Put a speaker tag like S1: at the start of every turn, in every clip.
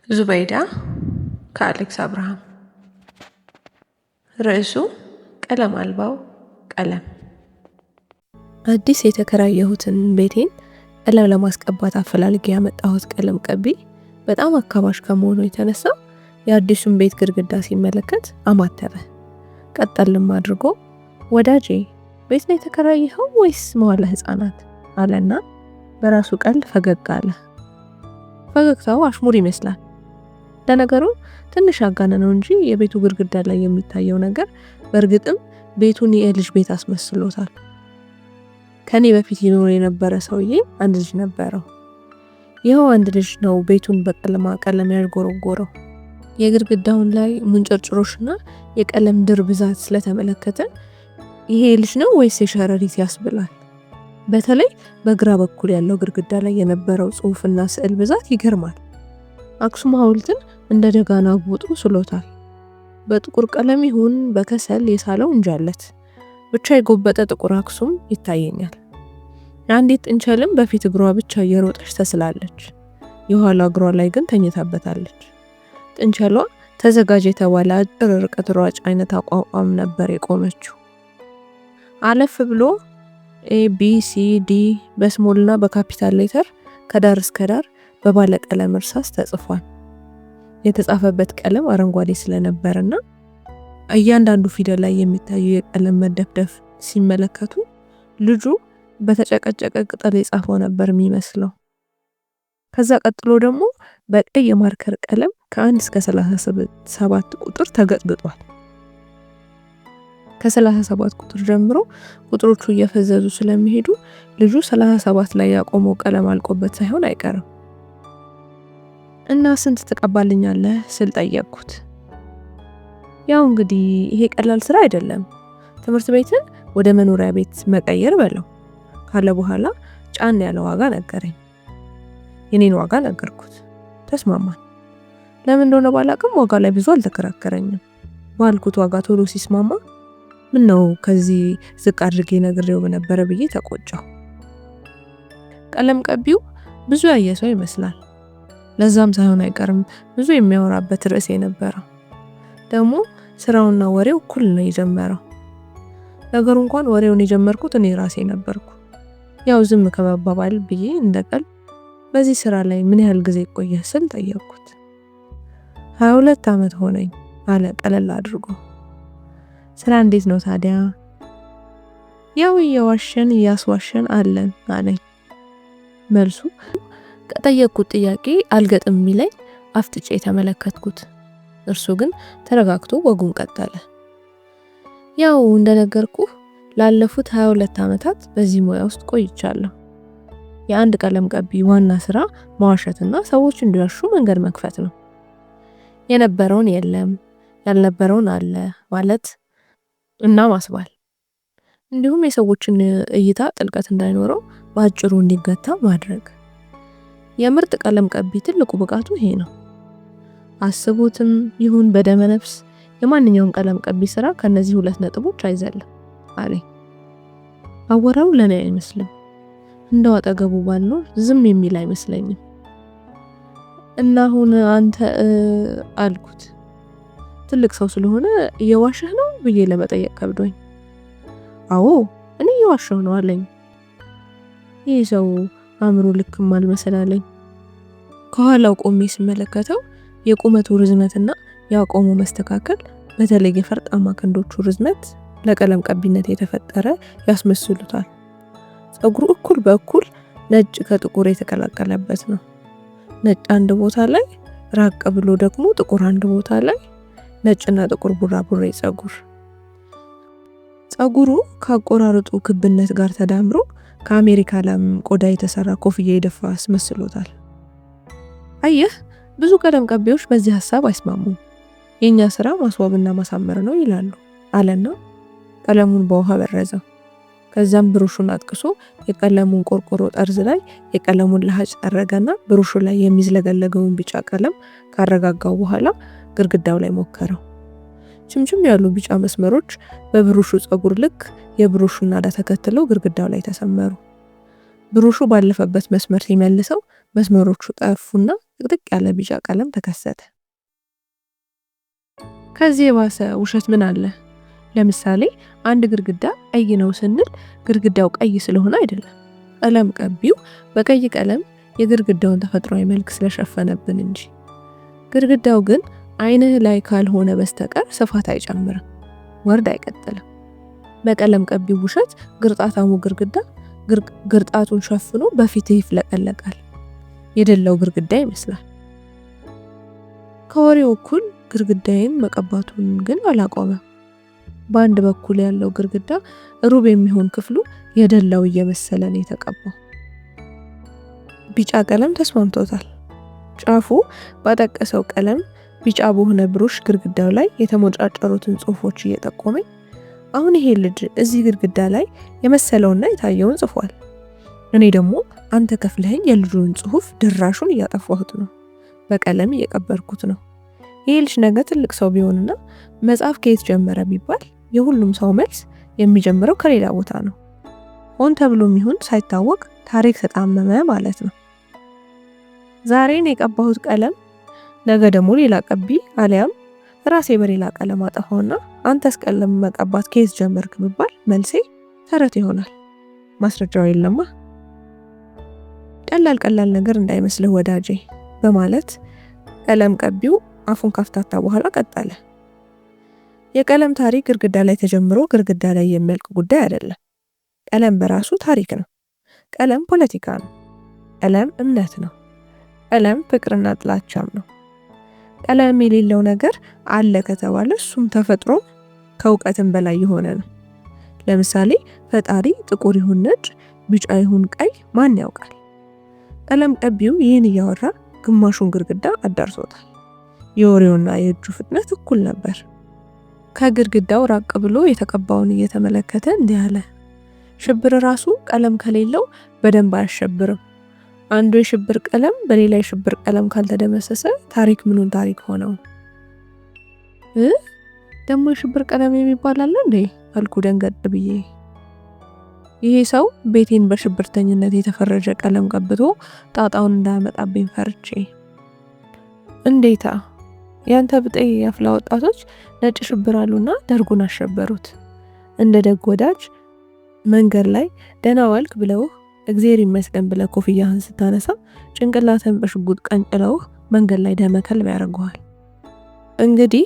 S1: ዙበይዳ ከአሌክስ አብርሃም። ርዕሱ ቀለም አልባው ቀለም። አዲስ የተከራየሁትን ቤቴን ቀለም ለማስቀባት አፈላልጌ ያመጣሁት ቀለም ቀቢ በጣም አካባሽ ከመሆኑ የተነሳ የአዲሱን ቤት ግድግዳ ሲመለከት አማተበ። ቀጠልም አድርጎ "ወዳጄ፣ ቤት ነው የተከራየኸው ወይስ መዋለ ሕፃናት?" አለና በራሱ ቀልድ ፈገግ አለ። ፈገግታው አሽሙር ይመስላል። ለነገሩ ትንሽ አጋነነው እንጂ የቤቱ ግድግዳ ላይ የሚታየው ነገር በእርግጥም ቤቱን የልጅ ቤት አስመስሎታል። ከኔ በፊት ይኖር የነበረ ሰውዬ አንድ ልጅ ነበረው። ይኸው አንድ ልጅ ነው ቤቱን በቀለማ ቀለም ያዥጎረጎረው። የግድግዳውን ላይ ሙንጭርጭሮሽና የቀለም ድር ብዛት ስለተመለከተ ይሄ ልጅ ነው ወይስ የሸረሪት ያስብላል። በተለይ በግራ በኩል ያለው ግድግዳ ላይ የነበረው ጽሑፍና ስዕል ብዛት ይገርማል። አክሱም ሐውልትን እንደ ደጋና አጉብጦ ስሎታል። በጥቁር ቀለም ይሁን በከሰል የሳለው እንጃለት፣ ብቻ የጎበጠ ጥቁር አክሱም ይታየኛል። አንዲት ጥንቸልም በፊት እግሯ ብቻ እየሮጠች ተስላለች። የኋላ እግሯ ላይ ግን ተኝታበታለች። ጥንቸሏ ተዘጋጅ የተባለ አጭር ርቀት ሯጭ አይነት አቋቋም ነበር የቆመችው። አለፍ ብሎ A B C D በ small ና በ capital letter ከዳር እስከ ዳር በባለ ቀለም እርሳስ ተጽፏል። የተጻፈበት ቀለም አረንጓዴ ስለነበርና እያንዳንዱ ፊደል ላይ የሚታየው የቀለም መደፍደፍ ሲመለከቱ ልጁ በተጨቀጨቀ ቅጠል የጻፈው ነበር የሚመስለው። ከዛ ቀጥሎ ደግሞ በቀይ የ marker ቀለም ከ1 እስከ 37 ቁጥር ተገጥግጧል። ከ37 ቁጥር ጀምሮ ቁጥሮቹ እየፈዘዙ ስለሚሄዱ ልጁ 37 ላይ ያቆመው ቀለም አልቆበት ሳይሆን አይቀርም። እና "ስንት ትቀባልኛለህ?" ስል ጠየቅኩት። "ያው እንግዲህ ይሄ ቀላል ስራ አይደለም፣ ትምህርት ቤትን ወደ መኖሪያ ቤት መቀየር በለው" ካለ በኋላ ጫን ያለ ዋጋ ነገረኝ። የኔን ዋጋ ነገርኩት። ተስማማን። ለምን እንደሆነ ባላቅም ዋጋ ላይ ብዙ አልተከራከረኝም። ባልኩት ዋጋ ቶሎ ሲስማማ ምን ነው ከዚህ ዝቅ አድርጌ ነግሬው በነበረ ብዬ ተቆጨሁ። ቀለም ቀቢው ብዙ ያየ ሰው ይመስላል። ለዛም ሳይሆን አይቀርም ብዙ የሚያወራበት ርዕስ የነበረው። ደግሞ ስራውና ወሬው እኩል ነው የጀመረው። ነገሩ እንኳን ወሬውን የጀመርኩት እኔ ራሴ ነበርኩ። ያው ዝም ከመባባል ብዬ እንደቀል "በዚህ ስራ ላይ ምን ያህል ጊዜ ቆየህ?" ስል ጠየቅኩት። "22 ዓመት ሆነኝ" አለ ቀለል አድርጎ። "ስራ እንዴት ነው ታዲያ?" "ያው እየዋሸን እያስዋሸን አለን" አለኝ። መልሱ ከጠየቅኩት ጥያቄ አልገጥም የሚለኝ አፍጥጬ የተመለከትኩት። እርሱ ግን ተረጋግቶ ወጉን ቀጠለ። "ያው እንደነገርኩህ ላለፉት 22 ዓመታት በዚህ ሙያ ውስጥ ቆይቻለሁ። የአንድ ቀለም ቀቢ ዋና ስራ መዋሸትና ሰዎች እንዲዋሹ መንገድ መክፈት ነው። የነበረውን የለም፣ ያልነበረውን አለ ማለት እና ማስባል፣ እንዲሁም የሰዎችን እይታ ጥልቀት እንዳይኖረው በአጭሩ እንዲገታ ማድረግ። የምርጥ ቀለም ቀቢ ትልቁ ብቃቱ ይሄ ነው። አስቡትም ይሁን በደመ ነፍስ የማንኛውም ቀለም ቀቢ ስራ ከነዚህ ሁለት ነጥቦች አይዘልም" አለኝ። አወራሩ ለኔ አይመስልም። እንደው አጠገቡ ባልኖር ዝም የሚል አይመስለኝም። "እና አሁን አንተ?" አልኩት። ትልቅ ሰው ስለሆነ እየዋሸህ ነው ብዬ ለመጠየቅ ከብዶኝ። "አዎ፣ እኔ እየዋሸሁ ነው" አለኝ። ይህ ሰው አእምሮ ልክም አልመሰላለኝ። ከኋላው ቆሜ ስመለከተው የቁመቱ ርዝመትና የአቋሙ መስተካከል፣ በተለይ የፈርጣማ ክንዶቹ ርዝመት ለቀለም ቀቢነት የተፈጠረ ያስመስሉታል። ፀጉሩ እኩል በእኩል ነጭ ከጥቁር የተቀላቀለበት ነው። ነጭ አንድ ቦታ ላይ፣ ራቅ ብሎ ደግሞ ጥቁር አንድ ቦታ ላይ፣ ነጭና ጥቁር ቡራቡሬ ፀጉር። ፀጉሩ ከአቆራረጡ ክብነት ጋር ተዳምሮ ከአሜሪካ ላም ቆዳ የተሰራ ኮፍያ የደፋ አስመስሎታል። "አየህ፣ ብዙ ቀለም ቀቢዎች በዚህ ሀሳብ አይስማሙም። የኛ ስራ ማስዋብና ማሳመር ነው ይላሉ" አለና ቀለሙን በውሃ በረዘው። ከዛም ብሩሹን አጥቅሶ የቀለሙን ቆርቆሮ ጠርዝ ላይ የቀለሙን ለሀጭ ጠረገና ብሩሹ ላይ የሚዝለገለገውን ቢጫ ቀለም ካረጋጋው በኋላ ግድግዳው ላይ ሞከረው። ችምችም ያሉ ቢጫ መስመሮች በብሩሹ ፀጉር ልክ የብሩሹን ናዳ ተከትለው ግድግዳው ላይ ተሰመሩ። ብሩሹ ባለፈበት መስመር ሲመልሰው መስመሮቹ ጠፉና ጥቅጥቅ ያለ ቢጫ ቀለም ተከሰተ። ከዚህ የባሰ ውሸት ምን አለ? ለምሳሌ አንድ ግድግዳ ቀይ ነው ስንል ግድግዳው ቀይ ስለሆነ አይደለም፣ ቀለም ቀቢው በቀይ ቀለም የግድግዳውን ተፈጥሯዊ መልክ ስለሸፈነብን እንጂ። ግድግዳው ግን ዓይንህ ላይ ካልሆነ በስተቀር ስፋት አይጨምርም፣ ወርድ አይቀጥልም። በቀለም ቀቢው ውሸት ግርጣታሙ ግድግዳ ግርጣቱን ሸፍኖ በፊትህ ይፍለቀለቃል። የደላው ግድግዳ ይመስላል። ከወሬው እኩል ግድግዳዬን መቀባቱን ግን አላቆመም። በአንድ በኩል ያለው ግድግዳ ሩብ የሚሆን ክፍሉ የደላው እየመሰለ ነው የተቀባው። ቢጫ ቀለም ተስማምቶታል። ጫፉ ባጠቀሰው ቀለም ቢጫ በሆነ ብሩሽ ግድግዳው ላይ የተሞጫጨሩትን ጽሑፎች እየጠቆመኝ፣ አሁን ይሄ ልጅ እዚህ ግድግዳ ላይ የመሰለውና የታየውን ጽፏል። እኔ ደግሞ አንተ ከፍለኸኝ የልጁን ጽሑፍ ድራሹን እያጠፋሁት ነው፣ በቀለም እየቀበርኩት ነው። ይሄ ልጅ ነገ ትልቅ ሰው ቢሆንና መጽሐፍ ከየት ጀመረ ቢባል የሁሉም ሰው መልስ የሚጀምረው ከሌላ ቦታ ነው። ሆን ተብሎም ይሁን ሳይታወቅ ታሪክ ተጣመመ ማለት ነው። ዛሬን የቀባሁት ቀለም ነገ ደግሞ ሌላ ቀቢ አሊያም ራሴ በሌላ ቀለም አጠፋውና አንተስ ቀለም መቀባት ከየት ጀመርክ ብባል መልሴ ተረት ይሆናል። ማስረጃው የለማ። ቀላል ቀላል ነገር እንዳይመስልህ ወዳጄ በማለት ቀለም ቀቢው አፉን ካፍታታ በኋላ ቀጠለ። የቀለም ታሪክ ግድግዳ ላይ ተጀምሮ ግድግዳ ላይ የሚያልቅ ጉዳይ አይደለም። ቀለም በራሱ ታሪክ ነው። ቀለም ፖለቲካ ነው። ቀለም እምነት ነው። ቀለም ፍቅርና ጥላቻም ነው። ቀለም የሌለው ነገር አለ ከተባለ እሱም ተፈጥሮ ከእውቀትም በላይ የሆነ ነው። ለምሳሌ ፈጣሪ ጥቁር ይሁን ነጭ፣ ቢጫ ይሁን ቀይ ማን ያውቃል? ቀለም ቀቢው ይህን እያወራ ግማሹን ግድግዳ አዳርሶታል። የወሬውና የእጁ ፍጥነት እኩል ነበር። ከግድግዳው ራቅ ብሎ የተቀባውን እየተመለከተ እንዲህ አለ። ሽብር ራሱ ቀለም ከሌለው በደንብ አያሸብርም። አንዱ የሽብር ቀለም በሌላ የሽብር ቀለም ካልተደመሰሰ ታሪክ ምኑን ታሪክ ሆነው? ደግሞ የሽብር ቀለም የሚባል አለ እንዴ? አልኩ ደንገጥ ብዬ። ይሄ ሰው ቤቴን በሽብርተኝነት የተፈረጀ ቀለም ቀብቶ ጣጣውን እንዳያመጣብኝ ፈርቼ። እንዴታ ያንተ ብጤ የአፍላ ወጣቶች ነጭ ሽብር አሉና ደርጉን አሸበሩት። እንደ ደግ ወዳጅ መንገድ ላይ ደህና ዋልክ ብለውህ እግዜር ይመስገን ብለህ ኮፍያህን ስታነሳ ጭንቅላትህን በሽጉጥ ቀንጭለውህ መንገድ ላይ ደመ ከልብ ያደርገዋል። እንግዲህ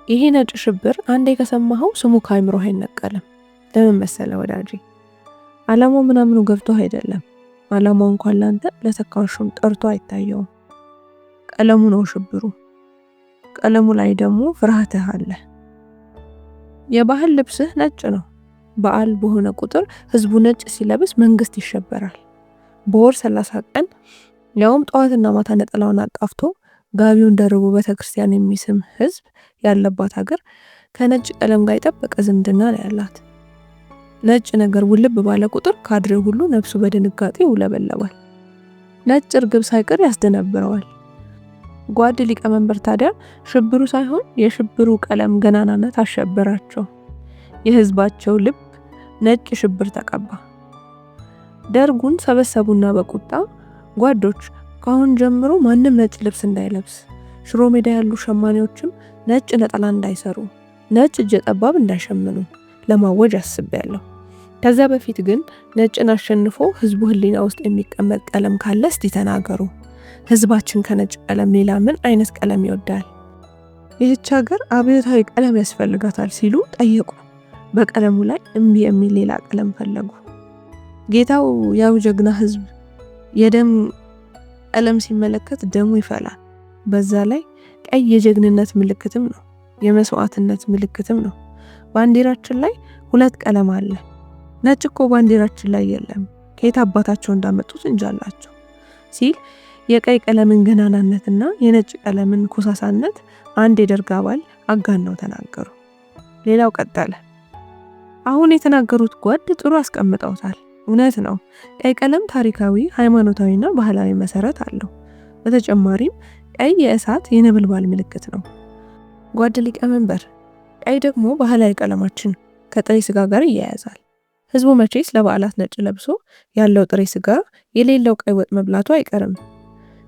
S1: ይሄ ነጭ ሽብር አንዴ ከሰማኸው ስሙ ከአይምሮህ አይነቀልም። ለምን መሰለህ ወዳጄ? አላማው ምናምኑ ገብቶህ አይደለም። አላማው እንኳን ላንተ ለተካሹም ጠርቶ አይታየውም። ቀለሙ ነው ሽብሩ። ቀለሙ ላይ ደግሞ ፍርሃትህ አለ። የባህል ልብስህ ነጭ ነው። በዓል በሆነ ቁጥር ህዝቡ ነጭ ሲለብስ መንግስት ይሸበራል። በወር 30 ቀን ያውም ጠዋትና ማታ ነጠላውን አጣፍቶ ጋቢውን ደርቦ ቤተክርስቲያን የሚስም ህዝብ ያለባት ሀገር ከነጭ ቀለም ጋር የጠበቀ ዝምድና ነው ያላት። ነጭ ነገር ውልብ ባለ ቁጥር ካድሬው ሁሉ ነፍሱ በድንጋጤ ይውለበለባል። ነጭ እርግብ ሳይቀር ያስደነብረዋል። ጓድ ሊቀመንበር ታዲያ ሽብሩ ሳይሆን የሽብሩ ቀለም ገናናነት አሸበራቸው። የህዝባቸው ልብ ነጭ ሽብር ተቀባ። ደርጉን ሰበሰቡና በቁጣ ጓዶች፣ ካሁን ጀምሮ ማንም ነጭ ልብስ እንዳይለብስ፣ ሽሮ ሜዳ ያሉ ሸማኔዎችም ነጭ ነጠላ እንዳይሰሩ፣ ነጭ እጀ ጠባብ እንዳይሸምኑ ለማወጅ አስቤያለሁ። ከዚያ በፊት ግን ነጭን አሸንፎ ህዝቡ ህሊና ውስጥ የሚቀመጥ ቀለም ካለ እስቲ ተናገሩ። ህዝባችን ከነጭ ቀለም ሌላ ምን አይነት ቀለም ይወዳል? ይህች ሀገር አብዮታዊ ቀለም ያስፈልጋታል ሲሉ ጠየቁ። በቀለሙ ላይ እምቢ የሚል ሌላ ቀለም ፈለጉ። ጌታው ያው ጀግና ህዝብ የደም ቀለም ሲመለከት ደሙ ይፈላል። በዛ ላይ ቀይ የጀግንነት ምልክትም ነው፣ የመስዋዕትነት ምልክትም ነው። ባንዲራችን ላይ ሁለት ቀለም አለ። ነጭ እኮ ባንዲራችን ላይ የለም። ከየት አባታቸው እንዳመጡት እንጃላቸው ሲል የቀይ ቀለምን ገናናነትና የነጭ ቀለምን ኮሳሳነት አንድ የደርግ አባል አጋነው ተናገሩ። ሌላው ቀጠለ። አሁን የተናገሩት ጓድ ጥሩ አስቀምጠውታል። እውነት ነው። ቀይ ቀለም ታሪካዊ፣ ሃይማኖታዊና ባህላዊ መሰረት አለው። በተጨማሪም ቀይ የእሳት የነበልባል ምልክት ነው። ጓድ ሊቀመንበር፣ ቀይ ደግሞ ባህላዊ ቀለማችን ከጥሬ ስጋ ጋር ይያያዛል። ህዝቡ መቼስ ለበዓላት ነጭ ለብሶ ያለው ጥሬ ስጋ የሌለው ቀይ ወጥ መብላቱ አይቀርም።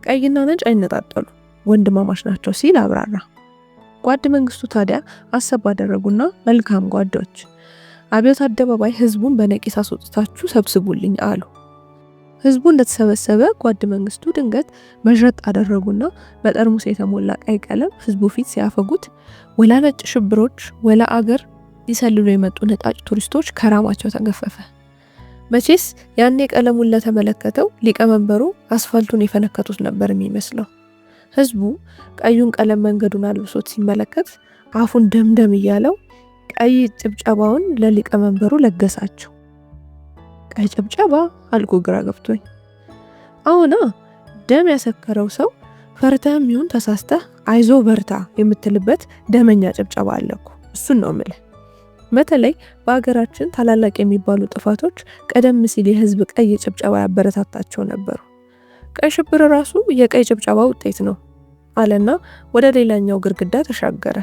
S1: ቀይና ነጭ አይነጣጠሉ፣ ወንድማማች ናቸው ሲል አብራራ። ጓድ መንግስቱ ታዲያ አሰብ አደረጉና መልካም ጓዶች፣ አብዮት አደባባይ ህዝቡን በነቂስ አስወጥታችሁ ሰብስቡልኝ አሉ። ህዝቡ እንደተሰበሰበ ጓድ መንግስቱ ድንገት መዥረጥ አደረጉና በጠርሙስ የተሞላ ቀይ ቀለም ህዝቡ ፊት ሲያፈጉት ወላ ነጭ ሽብሮች ወላ አገር ሊሰልሉ የመጡ ነጣጭ ቱሪስቶች ከራማቸው ተገፈፈ። መቼስ ያኔ ቀለሙን ለተመለከተው ሊቀመንበሩ አስፋልቱን የፈነከቱት ነበር የሚመስለው። ህዝቡ ቀዩን ቀለም መንገዱን አልብሶት ሲመለከት አፉን ደምደም እያለው ቀይ ጭብጨባውን ለሊቀመንበሩ ለገሳቸው። ቀይ ጭብጨባ አልኩ ግራ ገብቶኝ። አዎና ደም ያሰከረው ሰው ፈርተህም ይሁን ተሳስተህ አይዞ በርታ የምትልበት ደመኛ ጭብጨባ አለኩ። እሱን ነው የምልህ። በተለይ በሀገራችን ታላላቅ የሚባሉ ጥፋቶች ቀደም ሲል የህዝብ ቀይ ጭብጨባ ያበረታታቸው ነበሩ። ቀይ ሽብር ራሱ የቀይ ጭብጨባ ውጤት ነው አለና ወደ ሌላኛው ግድግዳ ተሻገረ።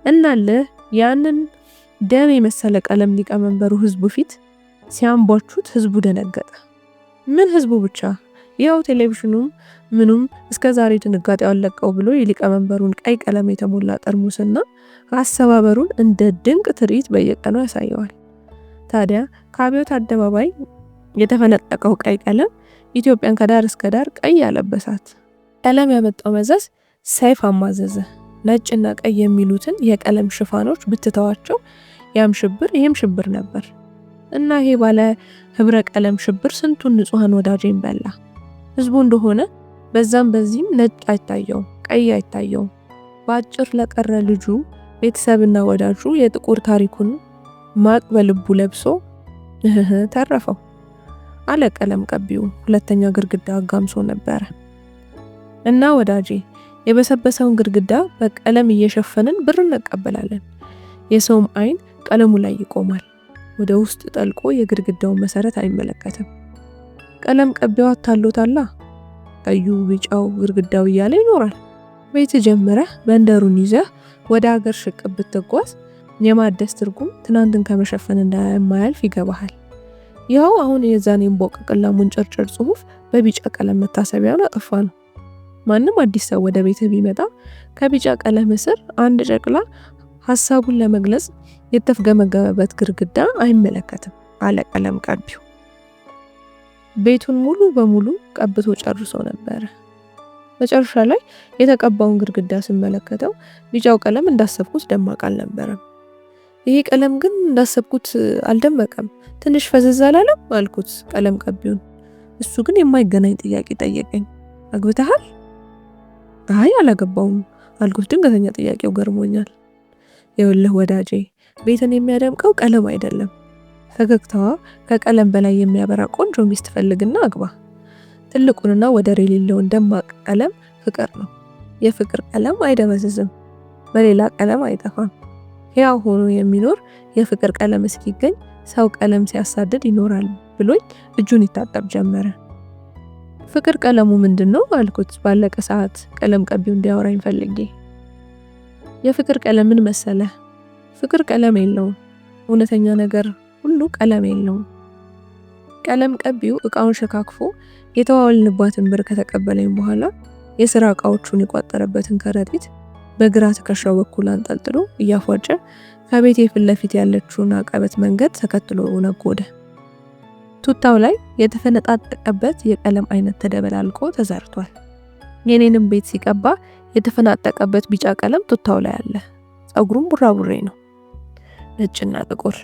S1: እናልህ ያንን ደም የመሰለ ቀለም ሊቀመንበሩ ህዝቡ ፊት ሲያንቧቹት ህዝቡ ደነገጠ። ምን ህዝቡ ብቻ፣ ያው ቴሌቪዥኑም ምኑም እስከ ዛሬ ድንጋጤው አለቀው ብሎ የሊቀመንበሩን ቀይ ቀለም የተሞላ ጠርሙስና አሰባበሩን እንደ ድንቅ ትርኢት በየቀኑ ያሳየዋል። ታዲያ ከአብዮት አደባባይ የተፈነጠቀው ቀይ ቀለም ኢትዮጵያን ከዳር እስከ ዳር ቀይ ያለበሳት። ቀለም ያመጣው መዘዝ ሰይፍ አማዘዘ። ነጭና ቀይ የሚሉትን የቀለም ሽፋኖች ብትተዋቸው ያም ሽብር ይህም ሽብር ነበር እና ይሄ ባለ ህብረ ቀለም ሽብር ስንቱን ንጹሐን ወዳጄን በላ። ህዝቡ እንደሆነ በዛም በዚህም ነጭ አይታየውም፣ ቀይ አይታየውም። በአጭር ለቀረ ልጁ ቤተሰብና ወዳጁ የጥቁር ታሪኩን ማቅ በልቡ ለብሶ እህህ ተረፈው አለ ቀለም ቀቢው። ሁለተኛ ግድግዳ አጋምሶ ነበረ። እና ወዳጄ የበሰበሰውን ግድግዳ በቀለም እየሸፈንን ብር እንቀበላለን። የሰውም አይን ቀለሙ ላይ ይቆማል። ወደ ውስጥ ጠልቆ የግድግዳውን መሰረት አይመለከትም። ቀለም ቀቢው አታሎታላ። ቀዩ፣ ቢጫው ግድግዳው እያለ ይኖራል። ቤት ጀምረህ መንደሩን ይዘህ ወደ ሀገር ሽቅብ ብትጓዝ የማደስ ትርጉም ትናንትን ከመሸፈን እንደማያልፍ ይገባሃል። ይኸው አሁን የዛን የእምቦቀቅላ ሙንጭርጭር ጽሁፍ በቢጫ ቀለም መታሰቢያውን አጠፋ ነው። ማንም አዲስ ሰው ወደ ቤትህ ቢመጣ ከቢጫ ቀለም ስር አንድ ጨቅላ ሀሳቡን ለመግለጽ የተፍገመገመበት ግድግዳ አይመለከትም አለ ቀለም ቀቢው። ቤቱን ሙሉ በሙሉ ቀብቶ ጨርሶ ነበረ። መጨረሻ ላይ የተቀባውን ግድግዳ ስመለከተው ቢጫው ቀለም እንዳሰብኩት ደማቅ አልነበረም። ይሄ ቀለም ግን እንዳሰብኩት አልደመቀም፣ ትንሽ ፈዘዝ አላለም አልኩት ቀለም ቀቢውን። እሱ ግን የማይገናኝ ጥያቄ ጠየቀኝ። አግብተሃል? አይ አላገባውም አልኩት። ድንገተኛ ጥያቄው ገርሞኛል። ይኸውልህ ወዳጄ፣ ቤትን የሚያደምቀው ቀለም አይደለም። ፈገግታዋ ከቀለም በላይ የሚያበራ ቆንጆ ሚስት ፈልግና አግባ። ትልቁንና ወደር የሌለውን ደማቅ ቀለም ፍቅር ነው። የፍቅር ቀለም አይደበዝዝም፣ በሌላ ቀለም አይጠፋም። ሕያው ሆኖ የሚኖር የፍቅር ቀለም እስኪገኝ ሰው ቀለም ሲያሳድድ ይኖራል ብሎኝ እጁን ይታጠብ ጀመረ። ፍቅር ቀለሙ ምንድን ነው አልኩት፣ ባለቀ ሰዓት ቀለም ቀቢው እንዲያወራኝ ፈልጌ። የፍቅር ቀለም ምን መሰለህ? ፍቅር ቀለም የለውም። እውነተኛ ነገር ሁሉ ቀለም የለውም። ቀለም ቀቢው እቃውን ሸካክፎ የተዋዋልንባትን ብር ከተቀበለኝ በኋላ የስራ እቃዎቹን የቋጠረበትን ከረጢት በግራ ትከሻው በኩል አንጠልጥሎ እያፏጨ ከቤቴ ፊት ለፊት ያለችውን አቀበት መንገድ ተከትሎ ነጎደ። ቱታው ላይ የተፈነጣጠቀበት የቀለም አይነት ተደበላልቆ ተዘርቷል። የኔንም ቤት ሲቀባ የተፈናጠቀበት ቢጫ ቀለም ቱታው ላይ አለ። ጸጉሩም ቡራቡሬ ነው፣ ነጭና ጥቁር።